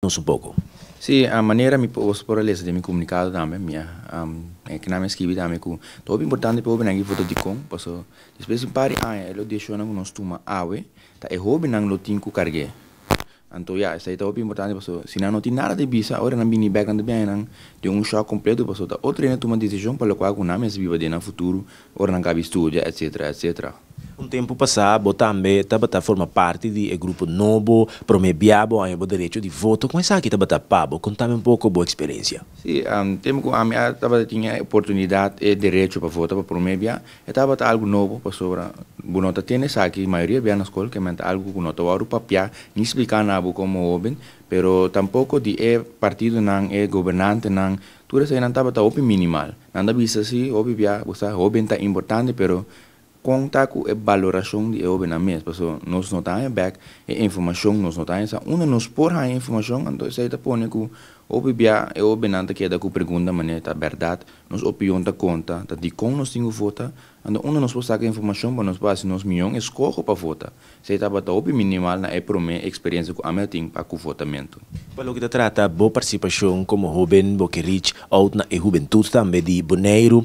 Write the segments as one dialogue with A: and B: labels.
A: Nos un poko.
B: Sí, a manera mi por por a lesa den mi komunikado tambe, mi a e kina mi a skibi tambe ku ta hopi importante pa e hobennan aki vota dikon, paso despues di un par di aña e lo desishonnan ku nos tuma awe ta e hobennan lo tin ku karg'é. Anto ya, esei ta hopi importante paso si nan no tin nada di bisa ora nan bini bèk nan ta biaña nan den un shòk kompleto paso ta otro hende a tuma desishon pa lokual ku nan mester biba den nan futuro ora nan kabi studia etsetera etsetera.
A: Un tempu pasá bo tambe tabata forma parti di e grupo nobo Promé Bia Bo Haña Bo Derecho di Voto. Kon esaki tabata pa bo? Kontami un poko bo eksperensia.
B: Sí, tempu ku ami a tabata tin e oportunidat, e derecho pa vota pa promé bia, e tabata algu nobo pasobra bo no ta tende esaki mayoria bia na skol, ke men ta algu ku no ta wòrdu papiá ni spliká na bo komo hóben, pero tampoko di e partidonan, e gobernantenan, tur eseinan tabata hopi minimal. Nan ta bisa si hopi bia bo sa hóben ta importante, pero Kon ta ku e balorashon di e hóbennan mes? Pasobra nos no ta haña bèk e informashon, nos no ta haña sa unda nos por haña informashon, anto esei ta pone ku hopi bia e hóbennan ta keda ku pregunta manera ta bèrdat nos opion ta konta, ta dikon nos tin ku vota, anto unda nos por saka informashon pa nos por hasi nos mion eskoho pa vota. Esei tabata hopi minimal na e promé eksperensia ku ami a tin pa ku votamentu.
A: Pa loke ta trata bo partisipashon komo hóben, bo ke reach out na e hubentut tambe di Boneiru.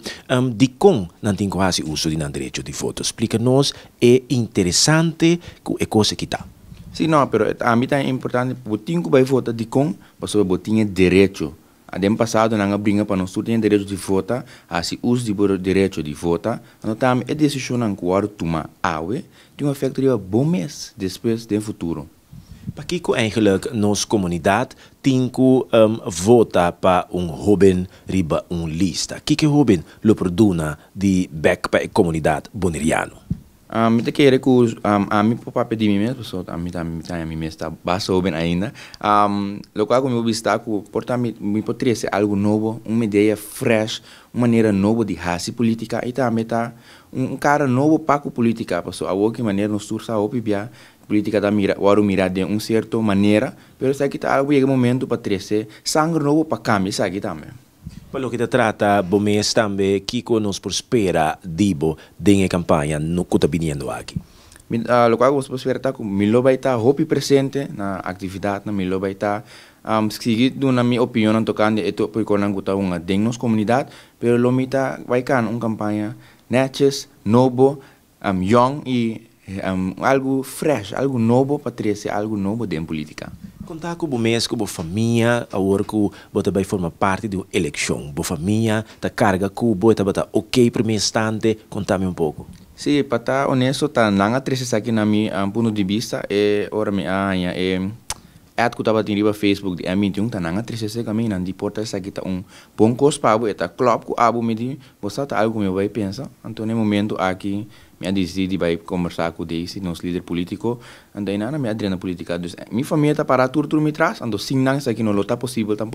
A: Dikon nan tin ku hasi uso di nan derecho di voto? Splika nos e interesante ku e kos aki ta.
B: Sí, no, pero ami ta importante, bo tin ku bai vota. Dikon? Pasobra bo tin e derecho. Den pasado nan a bringa pa nos tur tin e derecho di vota, hasi uso di bo derecho di vota, anto tambe e desishonnan ku wòrdu tuma awe tin un efekto riba bo mes despues den futuro.
A: Pakiko eigenlijk nos komunidat tin ku vota pa un hóben riba un lista? Kiko e hóben lo por duna di bèk pa e komunidat boneriano?
B: Mi ta kere ku ami por papia di mi mes pasobra ami ta mi ta haña mi mes ta basta hoben ainda. Lokual ku mi por bisa ta ku por ta mi mi por trese algu nobo, un idea fresh, un manera nobo di hasi politica i tambe ta un kara nobo pa ku politica pasobra awor ki manera nos tur sa hopi bia politica ta mira wòrdu mira den un sierto manera pero esaki ta algu yega e momento pa trese sanger nobo pa kambia esaki tambe.
A: Pa loke ta trata bo mes tambe, kiko nos por spera di bo den e kampaña ku ta biniendo aki?
B: Mi, lokual ku nos por spera ta ku mi lo bai ta hopi presente na aktividatnan, mi lo bai ta sigui duna mi opinionnan tokante e topikonan ku ta hunga den nos komunidat, pero lo mi ta bai kana un kampaña nètjes, nobo, Yong i algu fresh, algu nobo pa trese algu nobo den politica.
A: Konta ku bo mes ku bo famia awor ku bo ta bai forma parti di un elekshon. Bo famia ta karga ku bo, e tabata ok prome instante? Konta mi un poko.
B: Sí, pa ta honesto ta nan a trese esaki na mi punto di bista e ora mi a haña e Ad ku tabatin riba Facebook di M21 ta nan a trese esei kaminda nan di por ta esaki ta un bon kos pa bo e ta klòp ku abo mi di bo sa ta algu ku mi bai pensa anto na e momento aki mi a disidí di bai kombersá ku Daisy nos lider polítiko anto ei nan mi a drenta politika dus mi famia ta pará tur tur mi tras anto sin nan esaki no lo ta posibel tampoko.